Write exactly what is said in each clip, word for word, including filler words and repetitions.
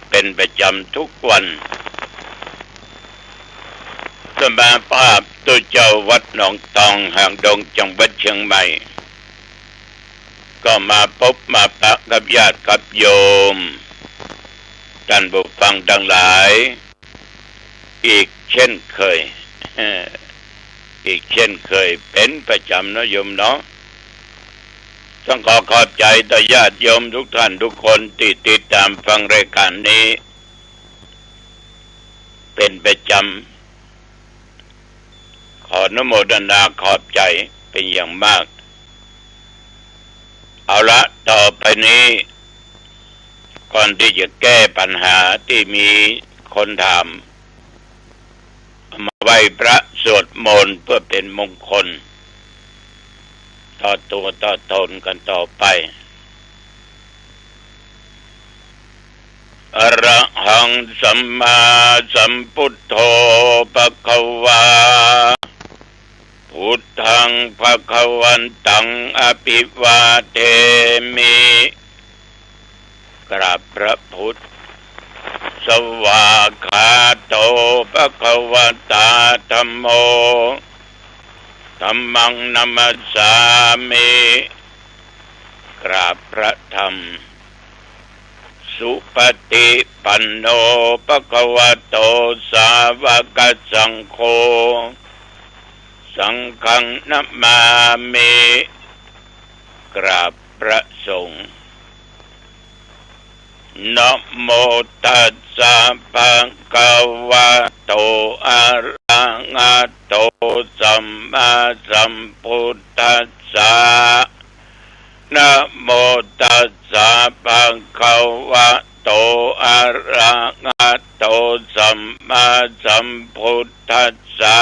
เป๋นประจ๋ำกู้วัน สมาภาพตุ๊เจ้าวัดหนองตอง หางดง จังหวัดเจียงใหม่ ก็มาปบมาปะกับญาติกับโยม ต้านผู้ฟังตังหลาย อีกเช่นเคย อีกเช่นเคย เป๋นประจ๋ำเนาะโยมเนาะ ต้องขอขอบใจ๋ต่อญาติโยมกู้ต้านกู้คนตี้ติดต๋ามฟังรายก๋านนี้ เป๋นประจ๋ำ ขออนุโมทนาขอบใจ๋เป๋นอย่างมาก เอาละ ต่อไปนี้ ก่อนตี้จะแก้ปัญหาตี้มีคนถาม มาไหว้พระสวดมนต์เปื้อเป๋นมงคล ต่อตั๋วต่อต๋นกั๋นต่อไป อะระหังสัมมาสัมพุทโธ ภะคะวา พุทธัง ภะคะวันตัง อะภิวาเทมิ กราบพระพุทธ สวากขาโต ภะคะวะตา ธัมโม ธัมมัง นะมัสสามิ กราบพระธรรม สุปฏิปันโน ภะคะวะโต สาวกสังโฆ สังฆัง นะมามิ กราบพระสงฆ์ นะโมตัสสะ ภะคะวะโต อะระหะโต สัมมาสัมพุทธัสสะ นะโมตัสสะ ภะคะวะโต อะระหะโต สัมมาสัมพุทธัสสะ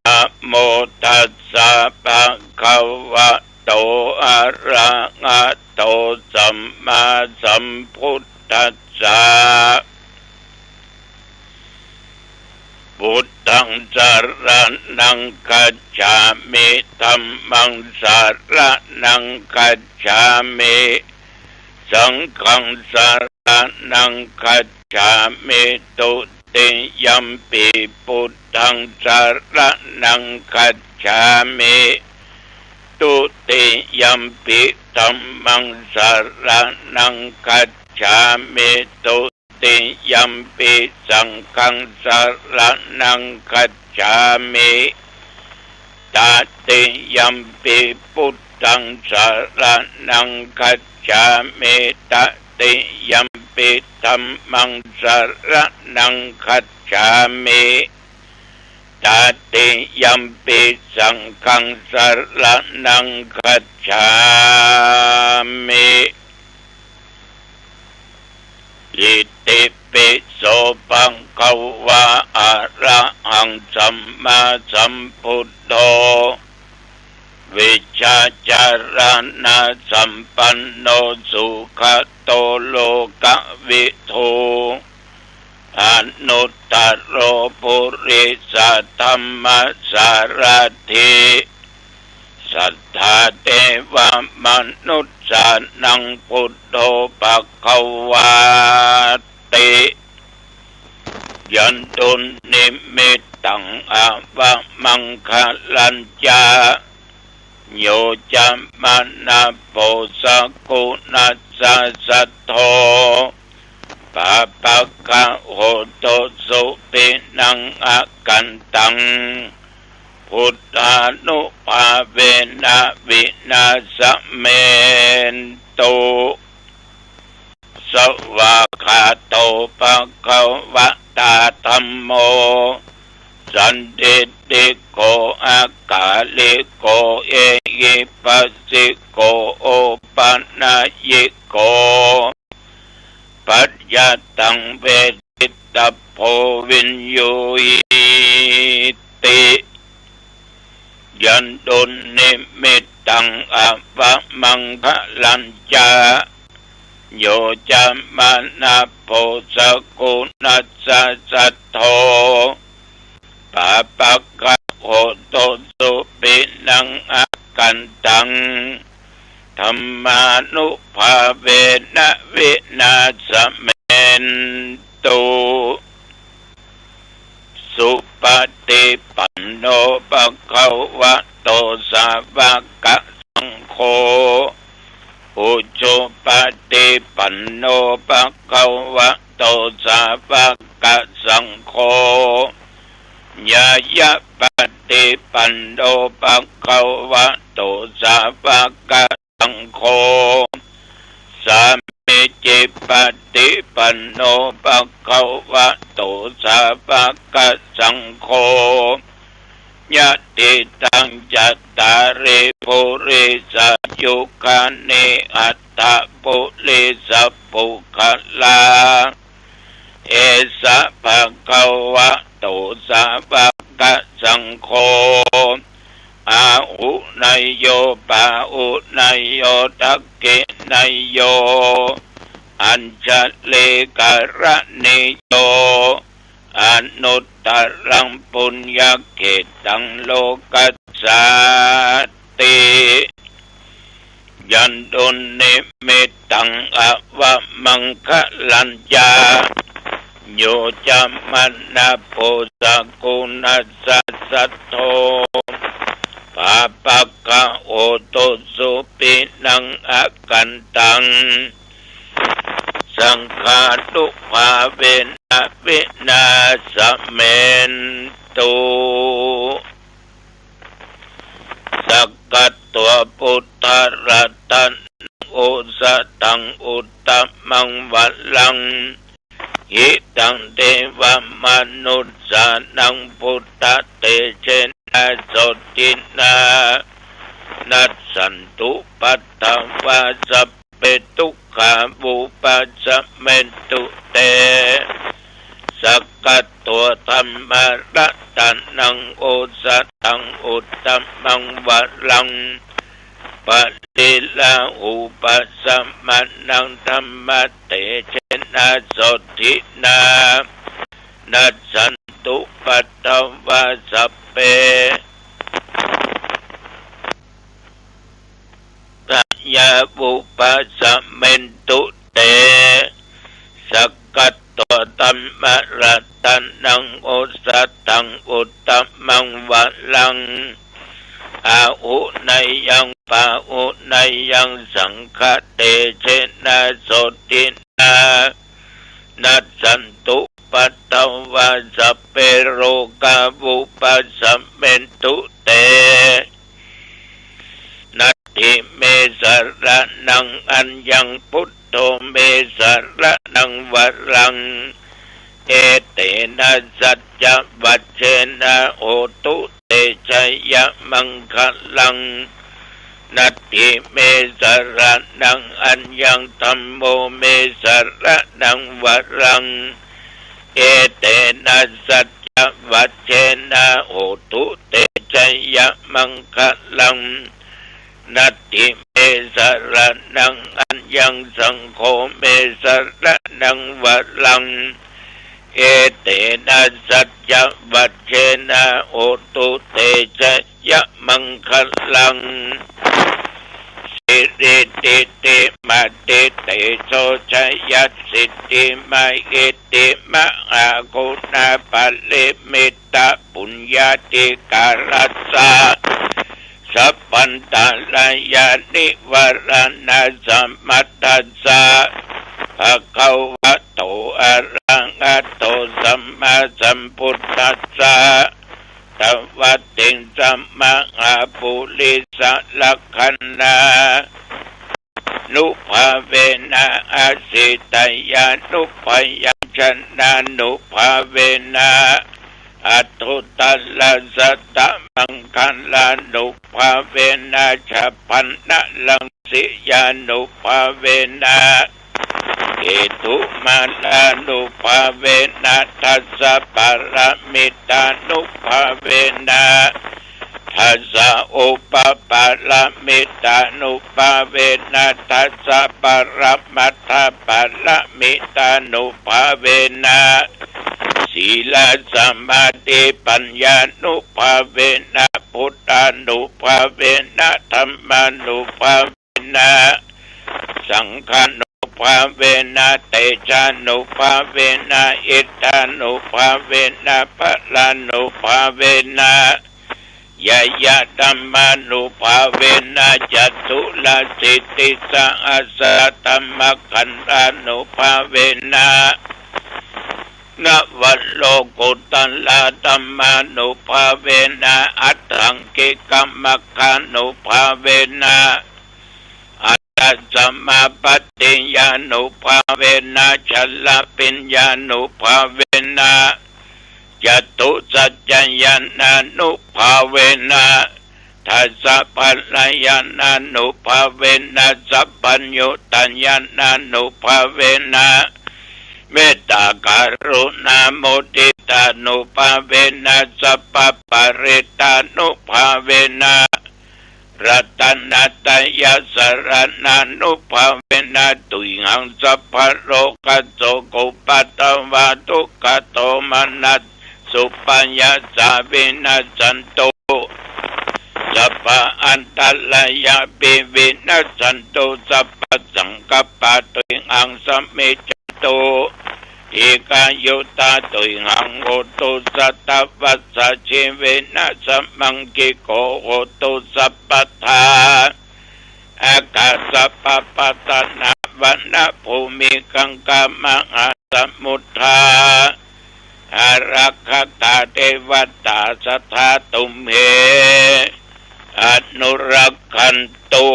นะโมตัสสะ ภะคะวะโต อะระหะโต สัมมาสัมพุทธัสสะ พุทธัง สะระณัง คัจฉามิ ธัมมัง สะระณัง คัจฉามิ สังฆัง สะระณัง คัจฉามิ ตุติยัมปิ พุทธัง สะระณัง คัจฉามิ ตุติยัมปิ ธัมมัง สะระณัง คัจฉามิ ตุติยัมปิ สังฆัง สะระณัง คัจฉามิ ตติยัมปิ พุทธัง สะระณัง คัจฉามิ ตติยัมปิ ธัมมัง สะระณัง คัจฉามิ ตติยัมปิ สังฆัง สะระณัง คัจฉามิ อิติปิโส ภะคะวะ อะระหัง สัมมาสัมพุทโธ วิชชาจารณะสัมปันโน สุขะโต โลกะวิทู อนุตตะโร ปุริสะธัมมะสารถิ สัตถาเทวะมนุสสานัง พุทโธ ภะคะวาติ ยันตุนนิมิตตัง อะวะมังคะลัญจะ โย จะมะนะโพ สะกุณัสสะ สัทโธ ปาปะกะโหตุ สุปินัง อะกันตัง พุทธานุภาเวนะ วินาสะเมนตุ สวากขาโต ภะคะวะตา ธัมโม สันทิฏฐิโก อะกาลิโก เอหิปัสสิโก โอปะนะยิโก ปัจจะตัง เวทิตตะโพ วิญญูหิติ ยันตุนนิมิตตัง อะวะมังคะลัญจะ โย จะมะนะโพ สะกุณัสสะ สัทโธ ปาปะกะโหตุ สุปินัง อะกันตัง dhammānubhāvena vināsamentu. Supaṭipanno bhagavato sāvakasaṅgho, ujupaṭipanno bhagavato sāvakasaṅgho, ñāyapaṭipanno bhagavato sāvakasaṅgho, sāmīcipaṭipanno bhagavato sāvakasaṅgho, yadidaṃ cattāri purisayugāni aṭṭha purisapuggalā, esa bhagavato sāvakasaṅgho, āhuneyyo pāhuneyyo dakkhiṇeyyo añjalikaraṇīyo anuttaraṃ puññakkhettaṃ lokassāti. Yandunnimittaṃ avamaṅgalañca, yo cāmanāpo sakuṇassa saddo, pāpaggaho dussupinaṃ akantaṃ, saṅghānubhāvena vināsamentu. Sakkatvā buddharatanaṃ osathaṃ uttamaṃ varaṃ, hitaṃ devamanussānaṃ buddhatejena sotthinā, nassantupaddavā sabbe dukkhā vūpasamentu te. Sakkatvā dhammaratanaṃ osathaṃ uttamaṃ varaṃ, pariḷāhūpasamanaṃ dhammatejena sotthinā, nassantupaddavā sabbe bhayā vūpasamentu te. Sakkatvā dhammaratanaṃ osathaṃ uttamaṃ varaṃ, āhuneyyaṃ pāhuneyyaṃ saṅghatejena sotthinā, nassantupaddavā sabbe rogā vūpasamentu te. Natthi me saraṇaṃ aññaṃ, buddho me saraṇaṃ varaṃ, etena saccavajjena hotu te jayamaṅgalaṃ. Natthi me saraṇaṃ aññaṃ, dhammo me saraṇaṃ varaṃ, etena saccavajjena hotu te jayamaṅgalaṃ. Natthi me saraṇaṃ aññaṃ, saṅgho me saraṇaṃ varaṃ, etena saccavajjena hotu te jayamaṅgalaṃ. Siridhitimatitejojayasiddhi mahiddhi mahāguṇāparimitapuññādhikārassa sabbantarāyanivāraṇasamatthassa bhagavato arahato sammāsambuddhassa dvattiṃsamahāpurisalakkhaṇā nubhāvena asītyānubyañjanānubhāvena aṭṭhuttarasatamaṅgalānubhāvena chabbaṇṇaraṃsiyānubhāvena ketumālānubhāvena dasapāramitānubhāvena dasaupapāramitānubhāvena dasaparamatthapāramitānubhāvena sīlasamādhipaññānubhāvena buddhānubhāvena dhammānubhāvena นะ สังฆานุภาเวนะ เตชานุภาเวนะ อิทธานุภาเวนะ พลานุภาเวนะ ญาญาธัมมานุภาเวนะ จตุรสิทธิสหัสสะธัมมคัณฑานุภาเวนะ นวโลกุตตราธัมมานุภาเวนะ อัฏฐังกิกมัคคานุภาเวนะ อัฏฐสมาปัตติญานุภาเวนะ ชลปิญญานุภาเวนะ จตุสัจจญาณานุภาเวนะ ทัสสะพลญาณานุภาเวนะ สัพพัญญุตญาณานุภาเวนะ เมตตาการุณามุทิตานุภาเวนะ สัพพปริตตานุภาเวนะ รัตนัตตยสรณานุภาเวนะ ตุยหังสัพพะโรคะโศกอุปัทวะทุกขะโทมนัสสุปายาสาวินัสสันตุ สัพพะอันตรายาปิวินัสสันตุ สัพพะสังคัปปะตุยหังสะมิจฉันตุ ทีฆายุตาตุยหังโหตุ สัตวัสสะชีวินะ สะมังคิโกโหตุ สัพพะทา อากาสะปะปะตะนะวะนะ ภูมิคังคามหาสมุทธา อารักขะตาเทวะตา สัทธา ตุมเห อนุรักขันตุ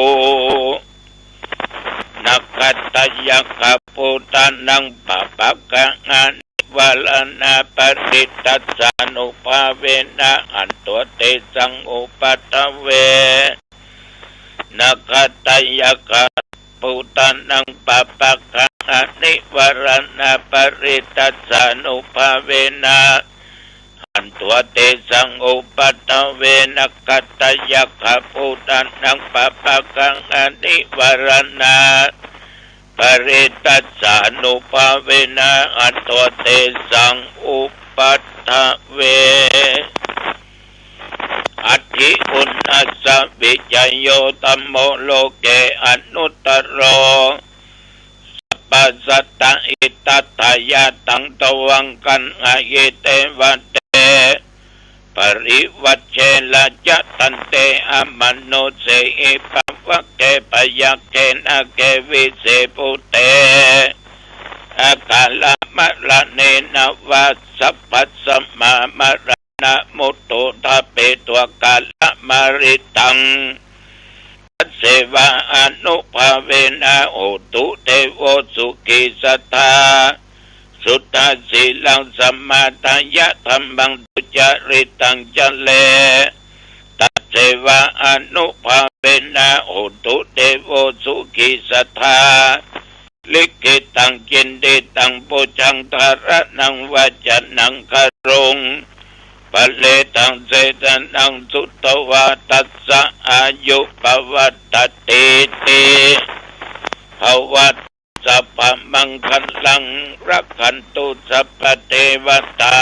นะขัตตะยักขะปูตานัง ปะปะกะอานิวาราณาปะริตตัสสานุภาเวนะ หันตั๊วะเตสังอุปัทเว นะขัตตะยักขะปูตานัง ปะปะกะอานิวาราณาปะริตตัสสานุภาเวนะ หันตั๊วะเตสังอุปัทเว นะขัตตะยักขะปูตานัง ปะปะกะอานิวาราณาปะริตตัสสานุภาเวนะ หันตั๊วะเตสังอุปัทเว อัตถิอุณนัสสะวิจโย ธัมโมโลเกอนุตตโร สัพพะสัตตะหิตัตถะยะถัง ทวังคัง อหิเตวะเต ปริวัชเชนะ จะทันเต อมะนุสเสหิ ภะวะเก ภะยัคเข นะเข วิเส ภูเต อะกาละมะระเณนะวา สัพพัสสะมะมะระณะมุตตุทาเปตุ อะกาละมะริตัง ตัสเสวะอานุภาเวนะ โหตุเตโว สุขีสัตถา สุตถะสีลัง สะมาทายะ ธัมมัง ทุจริตัง จะเร ตัสเสวะอานุภาเวนะ โหตุเตโว สุขีสัตถา ลิขิตัง จินติตัง ปุจฉัง ธารณัง วะจนัง คารุง ปะเรทัง เสสะนัง สุตวา ตัสสะ อายุ ปะวัตตะติติ ภะวะ สัพพะมังคะลัง รักขันตุ สัพพะเทวะตา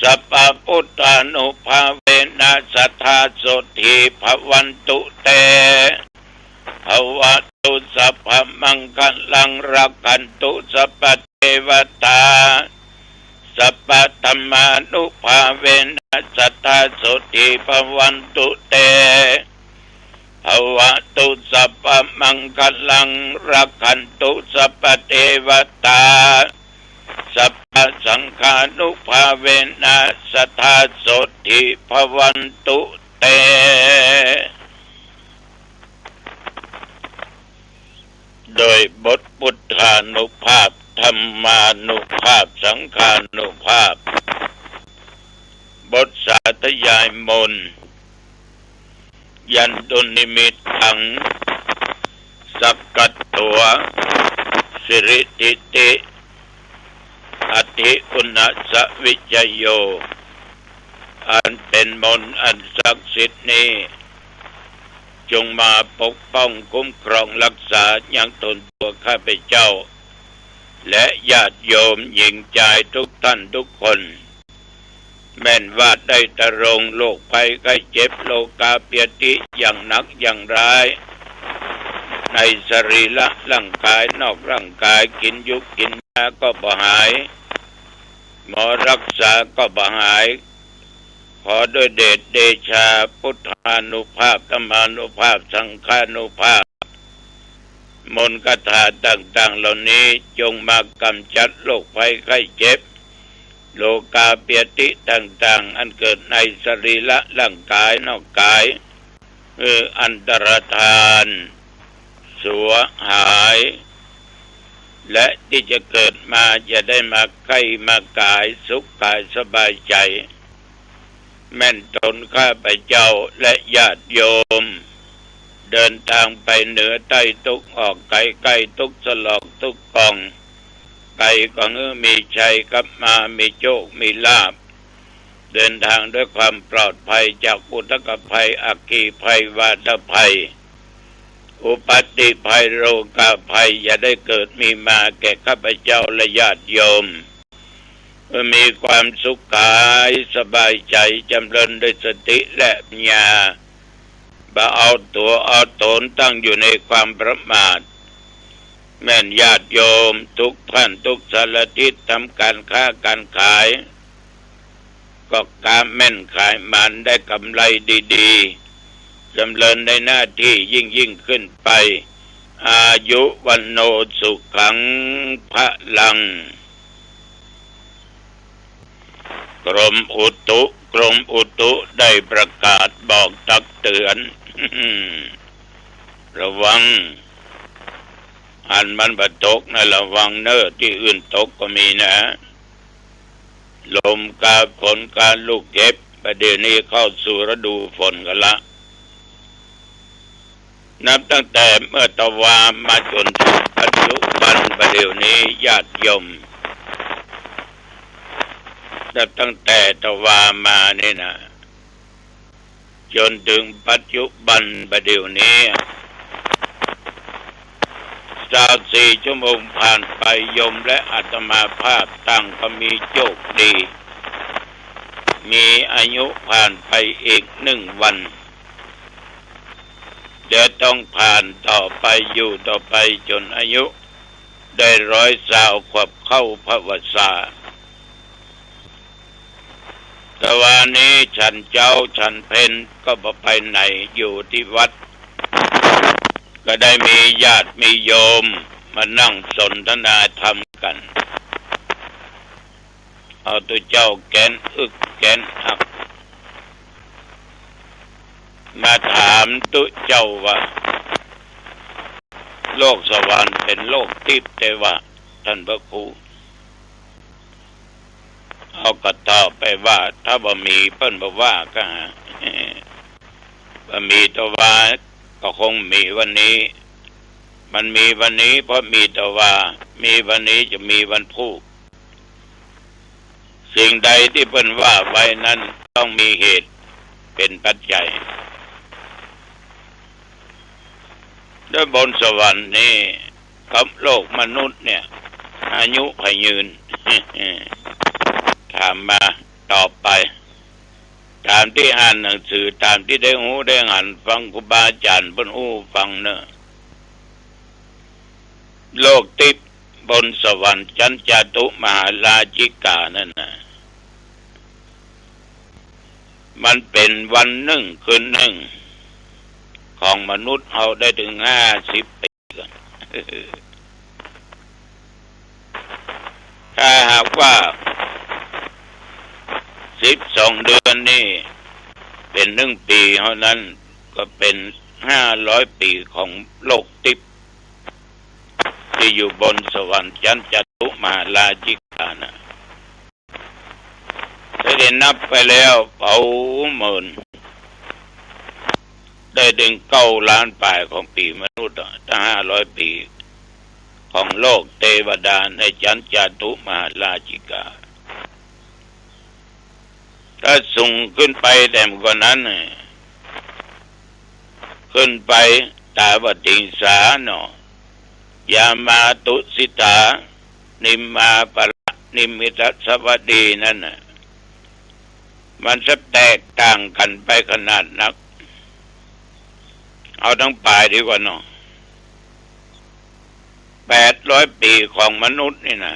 สัพพะพุทธานุภาเวนะ สัทธา โสตถี ภะวันตุเต ภะวะตุ สัพพะมังคะลัง รักขันตุ สัพพะเทวะตา สัพพะธัมมานุภาเวนะ สัทธา โสตถี ภะวันตุเต ภะวะตุ สัพพะมังคะลัง รักขันตุ สัพพะเทวะตา สัพพะสังฆานุภาเวนะ สัทธา โสตถี ภะวันตุเต โดยบทพุทธานุภาพ ธัมมานุภาพ สังฆานุภาพ บทสาธยายมนต์ ยันตุนิมิตถัง สักกัตถัว สิริทิติ อัตถิอุณนัสสะวิจโย อันเป็นมนต์อันศักดิ์สิทธิ์นี้ จงมาปกป้องคุ้มครองรักษายังตนตัวข้าพเจ้า และญาติโยมหญิงจายทุกท่านทุกคน แม่นว่าได้ตรงโรคภัยไข้เจ็บ โรคาพยาธิอย่างหนักอย่างร้าย ในสรีระร่างกาย นอกร่างกาย กิ๋นยูกิ๋นยาก็บ่หาย หมอรักษาก็บ่หาย ขอด้วยเดชเดชาพุทธานุภาพ ธรรมานุภาพ สังฆานุภาพ มนต์คาถาต่างๆ เหล่านี้จงมากำจัดโรคภัยไข้เจ็บ โรคาพยาธิต่างๆ อันเกิดในสรีระร่างกายนอกกาย คืออันตรธาน สัวหาย และตี้จะเกิดมาจะได้มาใค่มาก๋ายสุขก๋ายสบายใจ๋ แม่นตนข้าพเจ้าและญาติโยม เดินตางไปเหนือใต้ตุ๊ก ออกไก๋ใก้ตุ๊ก สลอกตุ๊กป่อง ไปก็หื้อมีชัยกลับมา มีโชคมีลาภ เดินตางด้วยความปลอดภัยจากอุทกภัย อัคคีภัย วาตภัย อุปัตติภัย โรคาภัย อย่าได้เกิดมีมาแก่ข้าพเจ้าและญาติโยม มีความสุขก๋ายสบายใจ๋ จ๋ำเริญด้วยสติและปัญญา บ่เอาตั๋วเอาต๋นตั้งอยู่ในความประมาท แม่นญาติโยมทุกท่านทุกสารทิศ ทำก๋านค้าก๋านขาย ก็ก๊าแม่นขายหมาน ได้กำไรดีๆ จ๋ำเริญในหน้าตี้ยิ่งๆ ขึ้นไป อายุ วัณโณ สุขัง พลัง กรมอุตุ กรมอุตุได้ประกาศบอกตักเตือน ระวัง อันมันบ่ตกนะ ระวังเน่อ ตี้อื่นตกก็มีนะ ลมกาฝนกาลูกเห็บ บ่าเดี่ยวนี้เข้าสู่ฤดูฝนกั๋นละ นับตั้งแต่เมื่อตะวามาจ๋นถึงปัจจุบันบ่าเดี่ยวนี้ญาติโยม นับตั้งแต่ตะวามานี่นะ จ๋นถึงปัจจุบันบ่าเดี่ยวนี้ ซาวสี่ชั่วโมงผ่านไป โยมและอาตมาภาพต่างก็มีโชคดี มีอายุผ่านไปอีกหนึ่งวัน จะต้องผ่านต่อไป อยู่ต่อไปจ๋นอายุได้ร้อยซาวขวบเข้าพรรษา ตะวานี้ฉันเจ๊าฉันเพลก็บ่ไปไหน อยู่ตี้วัด ก็ได้มีญาติมีโยมมานั่งสนทนาธรรมกั๋น เอาตุ๊เจ้าแก๋นอึกแก๋นอัก มาถามตุ๊เจ้าว่า โลกสวรรค์เป๋นโลกทิพย์แต๊ว่า ต้านพระครู เอาก็ตอบไปว่า ถ้าบ่มีเปิ้นบ่ว่าก้า บ่มีตะวา ก็คงมีวันนี้ มันมีวันนี้เพราะมีตะวา มีวันนี้จะมีวันพูก สิ่งใดตี้เปิ้นว่าไว้นั้นต้องมีเหตุเป๋นปัจจัย แล้วบนสวรรค์นี่กับโลกมนุษย์เนี่ย อายุใผยืน ถามมา ตอบไป ต๋ามตี้อ่านหนังสือ ต๋ามตี้ได้ฮู้ได้หันฟังครูบาอาจ๋ารย์เปิ้นอู้ฟังเน่อ โลกทิพย์บนสวรรค์จั๊นจาตุมหาราชิกานั่นน่ะ มันเป๋นวันนึ่งคืนนึ่ง ของมนุษย์เฮาได้เถิงห้าสิบปี๋ ถ้าหากว่าสิบสองเดือนนี่เป๋นนึ่งปี๋เท่านั้น ก็เป๋นห้าร้อยปี๋ของโลกทิพย์ตี้อยู่บนสวรรค์จั๊นจาตุมหาราชิกาน่ะ ถ้าได้นับไปแล้วเป๋าหมื่น ได้เถิงเก้าล้านป๋ายของปี๋มนุษย์อะ ตั้งห้าร้อยปี๋ของโลกเตวดาในจั๊นจาตุมหาราชิกา ถ้าสูงขึ้นไปแหลมกว่านั้นน่ะ ขึ้นไปตาวติงสาเนาะ ยามาตุสิตา นิมมาปะระ นิมมิตสวัสดีนั่นน่ะ มันจะแตกต่างกั๋นไปขนาดนัก เอาตังป๋ายดีกว่าเนาะ แปดร้อยปี๋ของมนุษย์นี่นะ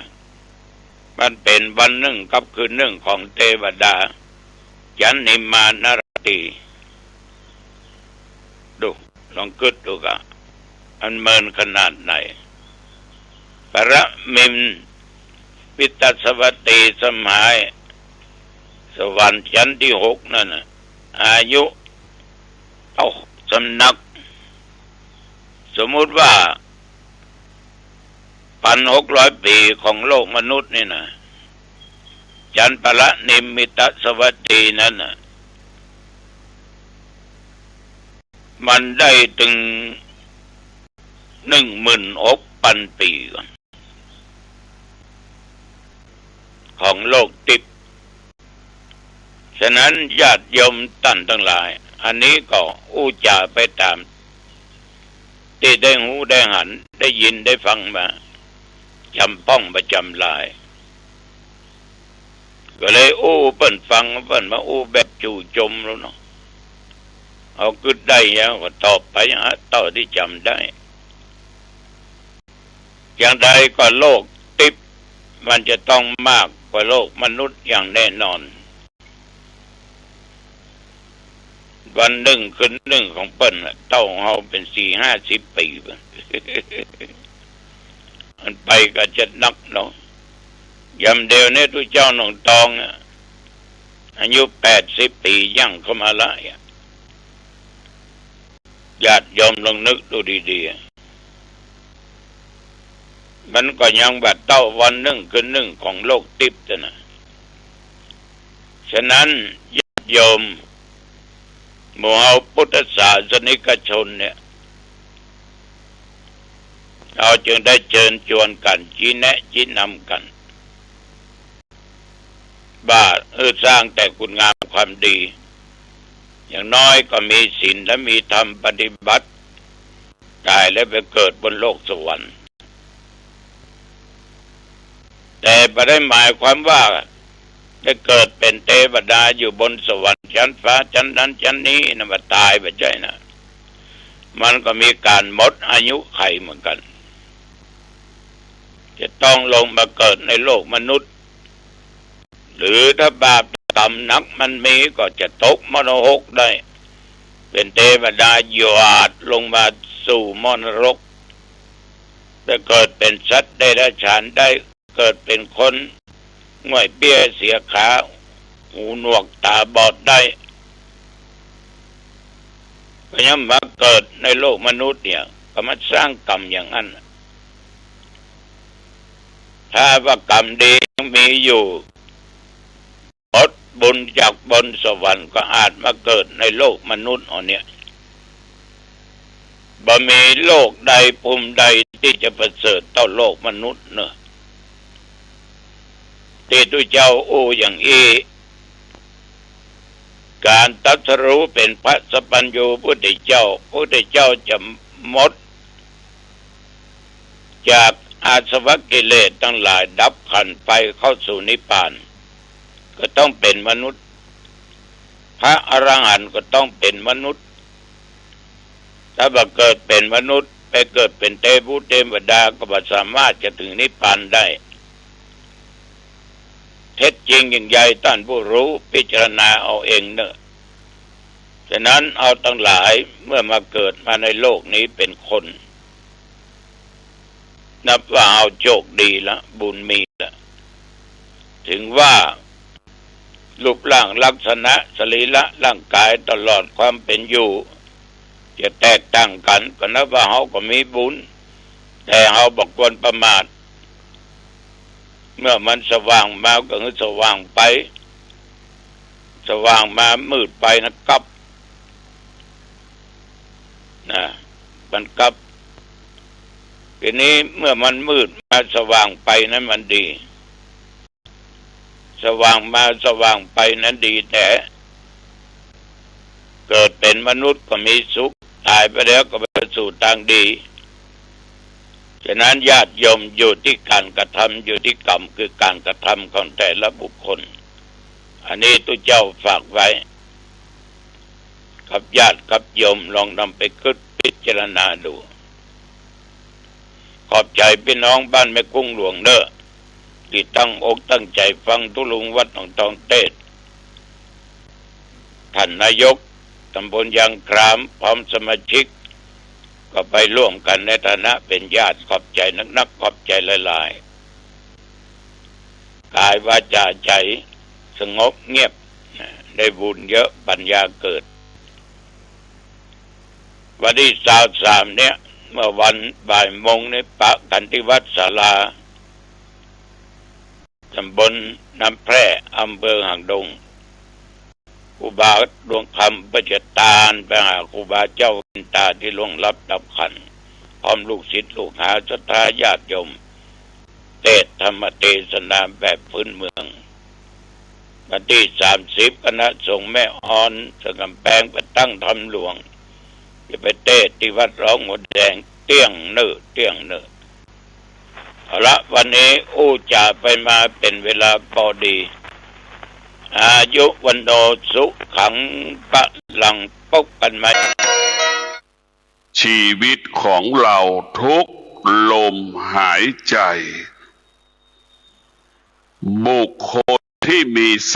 มันเป๋นวันนึ่งกับคืนนึ่งของเตวดา จันนิมมานราตรี ดู ลองกึ๊ดดูก่ะ มันเมินขนาดไหน ปรมิมมิตสวัตตี สหายสวรรค์จันทร์ตี้หกนั่นน่ะ อายุ เอ้า สำนัก สมมุติว่า ปันหกร้อยปี๋ของโลกมนุษย์นี่นะ จันทร์ปรนิมมิตสวัตตีนั้นน่ะ มันได้ตึงหนึ่งหมื่นหกปันปี๋ก่อน ของโลกติ๊บ ฉะนั้นญาติโยมต้านตังหลาย อันนี้ก็อู้จ๋าไปต๋ามตี้ได้ฮู้ได้หัน ได้ยินได้ฟังมา จ๋ำป้องประจ๋ำลาย ก็เลยอู้เปิ้นฟัง เปิ้นมาอู้แบบจู่โจมแล้วเนาะ เอากึ๊ดได้ยังก็ตอบไปฮะ เต้าตี้จ๋ำได้ อย่างใดก็โลกติ๊บมันจะต้องมากกว่าโลกมนุษย์อย่างแน่นอน วันนึ่งคืนนึ่งของเปิ้นน่ะ เต้าเฮาเป๋นสี่ห้าสิบปี๋ มันไปก็จะนักเนาะ ยามเดียวนี้ตุ๊เจ้าหนองตองอะ อายุแปดสิบปี๋ย่างเข้ามาละ ญาติโยมลองนึกดูดีๆ มันก็ยังบ่เต้าวันนึ่งคืนนึ่งของโลกติ๊บเต้านะ ฉะนั้นญาติโยม หมู่เฮาพุทธศาสนิกชนเนี่ย เฮาจึงได้เจิญจวนกั๋น ชี้แนะชี้นำกั๋น ว่า เออ สร้างแต่คุณงามความดี อย่างน้อยก็มีศีลและมีธรรมปฏิบัติ ต๋ายแล้วไปเกิดบนโลกสวรรค์ แต่บ่ได้หมายความว่าได้เกิดเป๋นเตวดาอยู่บนสวรรค์จั๊นฟ้าจั๊นนั้นจั๊นนี้นะ บ่ต๋าย บ่ใจ้นะ มันก็มีก๋านหมดอายุขัยเหมือนกั๋น จะต้องลงมาเกิดในโลกมนุษย์ หรือถ้าบาปก๋รรมหนักมันมีก็จะตกมรณรกได้ เป๋นเตวดาหยาดลงมาสู่มรณรก ไปเกิดเป๋นสัตว์เดรัจฉานได้ เกิดเป๋นคน ง่อยเปี้ยเสียขา หูหนวกต๋าบอดได้ ก็ยังมาเกิดในโลกมนุษย์เนี่ย ก็มาสร้างก๋รรมอย่างนั้นน่ะ ถ้าว่าก๋รรมดียังมีอยู่ ผลบุญจากบนสวรรค์ก็อาจมาเกิดในโลกมนุษย์อันเนี้ย บ่มีโลกใดภูมิใดตี้จะประเสริฐเต้าโลกมนุษย์เนาะ ตี้ตุ๊เจ้าอู้อย่างอี้ ก๋านตรัสรู้เป๋นพระสัพพัญญูพุทธเจ้า พุทธเจ้าจะหมดจากอาสวะกิเลสตังหลาย ดับขันธ์ไปเข้าสู่นิพพาน ก็ต้องเป๋นมนุษย์ พระอรหันต์ก็ต้องเป๋นมนุษย์ ถ้าบ่เกิดเป๋นมนุษย์ ไปเกิดเป๋นเตวบุตรเตวดา ก็บ่สามารถจะเถิงนิพพานได้ เท็จจริงอย่างใดต้านผู้ฮู้พิจารณาเอาเองเนาะ ฉะนั้นเฮาตังหลายเมื่อมาเกิดมาในโลกนี้เป๋นคน นับว่าเฮาโชคดีละ บุญมีละ เถิงว่า รูปร่างลักษณะสรีระร่างก๋ายตลอดความเป๋นอยู่ จะแตกต่างกั๋น ก็นับว่าเฮาก็มีบุญ แต่เฮาบ่ควรประมาท เมื่อมันสว่างมาก็หื้อสว่างไป สว่างมามืดไปนะกลับ นะ มันกลับ ทีนี้เมื่อมันมืดมาสว่างไปนั้นมันดี สว่างมาสว่างไปนั้นดีแต๊ เกิดเป๋นมนุษย์ก็มีสุข ต๋ายไปแล้วก็ไปสู่ตางดี ฉะนั้นญาติโยมอยู่ตี้ก๋านกระทำ อยู่ตี้กรรม คือก๋านกระทำของแต่ละบุคคล อันนี้ตุ๊เจ้าฝากไว้ กับญาติกับโยมลองนำไปกึ๊ดพิจารณาดู ขอบใจ๋ปี้น้องบ้านแม่กุ้งหลวงเน้อ ตี้ตั้งอกตั้งใจ๋ฟังตุ๊ลุงวัดหนองทองเตสน์ ต้านนายกตำบลยางคลามพร้อมสมาชิก ก็ไปร่วมกั๋นในฐานะเป๋นญาติ ขอบใจ๋นักๆ ขอบใจ๋หลายๆ ก๋ายวาจ๋าใจ๋สงบเงียบ ได้บุญเยอะ ปัญญาเกิด วันตี้ซาวสามเนี่ย เมื่อวันบ่ายโมงนี่ปะกั๋นตี้วัดศาลา ตำบลน้ำแพร่ อำเภอหางดง ครูบาดวงคำเปิ้นจะตานไปหาครูบาเจ้าวินตาตี้ล่วงลับดับขันธ์ พร้อมลูกศิษย์ลูกหาศรัทธาญาติโยม เตสน์ธรรมเตสนาแบบพื้นเมือง วันตี้สามสิบ คณะสงฆ์แม่ออนสันก๋ำแปงไปตั้งธรรมหลวง จะไปเตสน์ตี้วัดหนองหัวแดง เตี้ยงเน้อ เตี้ยงเน้อ เอาละ วันนี้อู้จ๋าไปมาเป๋นเวลาปอดี อายุวัณโณสุขังพลัง ปบกั๋นใหม่ ชีวิตของเราทุกลมหายใจ บุคคลที่มีส